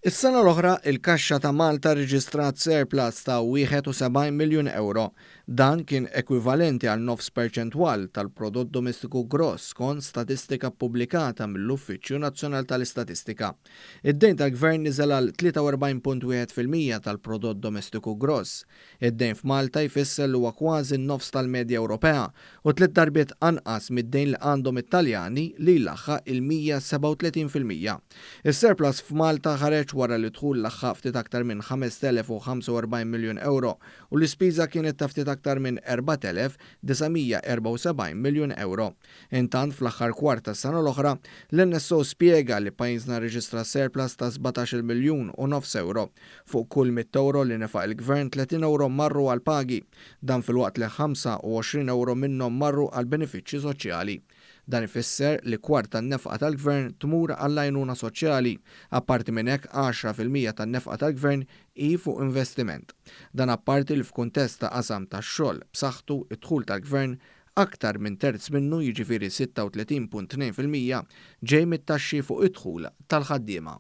Is-sena l-oħra, il-kaxxa ta' Malta rreġistrat surplus ta' 71 miljun ewro. Dan kien ekwivalenti għal nofs perċentwal tal-prodott domestiku gross skont statistika ppubblikata mill-Uffiċċju Nazzjonal tal-Istatistika. Id-dejn tal-Gvern niżel għal 43.1% tal-prodott domestiku gross. Id-dejn f'Malta jfisser li huwa kważi n-nofs tal-medja Ewropea u tliet darbiet anqas mid-dejn li għandhom it-Taljani li jlaħħaq il-137%. Is-surplus f'Malta ħareġ wara li d-dħul laħħaq ftit aktar minn 5,045 miljun ewro u l-ispiża kienet ta' ftit aktar minn 4,974 miljun ewro. Intant fl-aħħar kwart tas-sena l-oħra, l-NSO spjega li pajjiżna rreġistra surplus ta' 17-il miljun u nofs ewro. Fuq kull €100 li nefaq il-Gvern, €30 marru għall-pagi. Dan filwaqt li €25 minnhom marru għall-benefiċċji soċjali. Dan ifisser li kwart tan-nefqa tal-Gvern tmur għall-għajnuna soċjali. Apparti minn hekk 10% tan-nefqa tal-Gvern hi fuq investiment. Dan apparti li f'kuntest ta' qasam tax-xogħol b'saħħtu d-dħul tal-Gvern aktar minn terz minnu jiġifieri 36.2% ġej mit-taxxi fuq id-dħul tal-ħaddiema.